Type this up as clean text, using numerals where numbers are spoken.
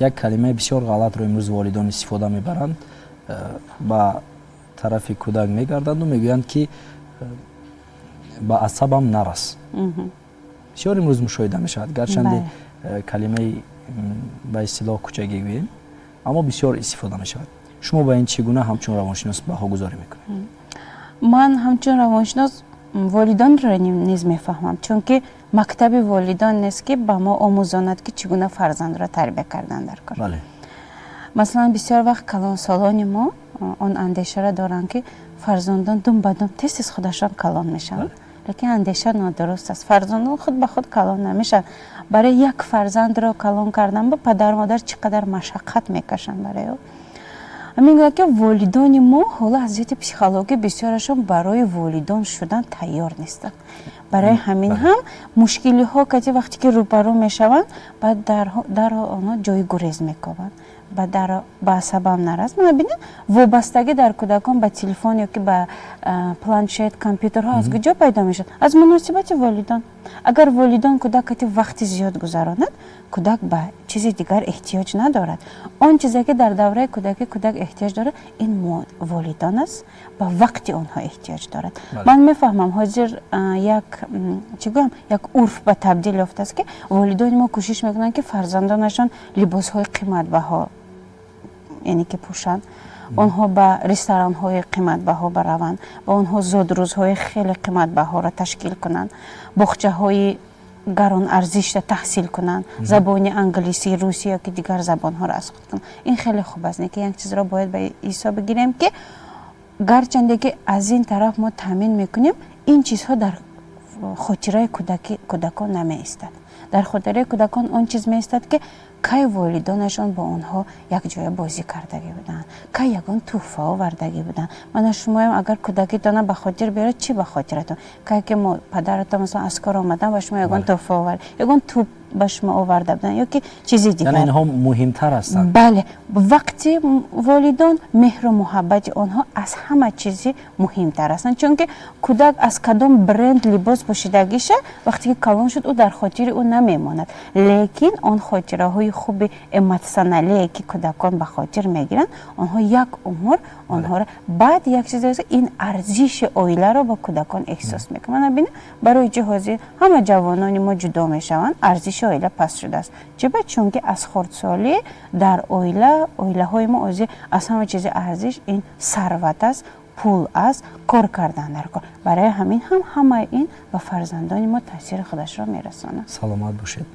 Як калимаи бисёр ғалатро имрӯз волидон истифода мебаранд, ба тарафи кӯдак мегарданду мегӯянд, ки ба асабам нарас. Бисёр имрӯз мушоҳида мешавад, гарчанде калимаи ба истилоҳ кӯчагӣ гӯем, аммо бисёр истифода мешавад. Шумо ба ин чӣ гуна ҳамчун равоншинос баҳогузорӣ мекунед? Ман ҳамчун равоншинос волидонро низ мефаҳмам, чунки мактаби волидон нест, ки ба мо омӯзонад, ки чӣ гуна фарзандро тарбия кардан дар кор. Масалан, бисёр вақт калонсолони мо он андешаро доранд, ки фарзандон дум ба дум, тез тез худашон калон мешаванд, лекин андеша нодуруст аст. Фарзандон худ ба худ калон намешаванд. Барои як фарзандро калон кардан ба падару модар чӣ қадар машаққат мекашанд. Барои ӯ мегӯяд, ки волидони мо ҳоло аз ҷиҳати психологӣ бисёрашон барои волидон шудан тайёр нестанд. Барои ҳамин ҳам мушкилиҳо кати вақте ки рӯбарӯ мешаванд, баъд дарҳол онҳо ҷои гурез мекобанд, ба асабам нарас. Мана бинед, вобастагӣ дар кӯдакон ба телефон ё ки ба планшет, компютерҳо аз куҷо пайдо мешавад? Аз муносибати волидон. Агар волидон кӯдак кати вақти зиёд гузаронад, кӯдак ба чизи дигар эҳтиёҷ надорад. Он чизе, ки дар давраи кӯдакӣ кӯдак эҳтиёҷ дорад, ин волидон аст, ба вақти онҳо эҳтиёҷ дорад. Ман мефаҳмам, ҳозир як, чӣ гӯям, як урф ба табдил ёфтааст, ки волидони мо кӯшиш мекунанд, ки фарзандонашон либосҳои қиматбаҳо, яъне ки, пӯшанд, онҳо ба ресторанҳои қиматбаҳо бараванд, ба онҳо зодрӯзҳои хеле қиматбаҳоро ташкил кунанд, боғчаҳои гаронарзишта таҳсил кунанд, забони англисӣ, русӣ ё ки дигар забонҳоро аз худ кунанд. Ин хеле хуб аст, лекин як чизро бояд ба ҳисоб бигирем, ки гарчанде ки аз ин тараф мо таъмин мекунем, ин чизҳо дар хотираи кӯдакон намеистад. Дар хотираи кӯдакон он чиз меистад, ки кай волидонашон бо онҳо якҷоя бозӣ кардагӣ буданд, кай ягон тӯҳфа овардагӣ буданд. Мана шумоям агар кӯдакитона ба хотир биёред, чӣ ба хотиратон? Кай ки падаратон, масалан, аз кор омадан, ба шумо ягон тӯҳфа овард, ягон тӯб ба шумо оварда буданд ё ки чизи дигар. Яъне инҳо муҳимтар ҳастанд. Бале, вақти волидон, меҳру муҳаббати онҳо аз ҳама чизи муҳимтар ҳастанд, чунки кӯдак аз кадом бренд либос пӯшидагиша, вақте ки калон шуд, ӯ дар хотири ӯ намемонад, лекин он хотираҳои хуби эмоционалие, ки кӯдакон ба хотир мегиранд, онҳо як умр онҳоро. Баъд як чиз, ин арзиши оиларо ба кӯдакон эҳсос мекунанд. Мана бинед, барои чӣ ҳозир ҳама ҷавонони мо ҷудо мешаванд? Арзиши оила паст шудааст. Чиба? Чунки аз хурдсолӣ дар оила, оилаҳои мо ҳозир аз ҳама чизи арзиш ин сарват аст, пул аст, кор кардан дар кор. Барои ҳамин ҳам ҳамаи ин ба фарзандони мо таъсири худашро мерасонад. Саломат бошед.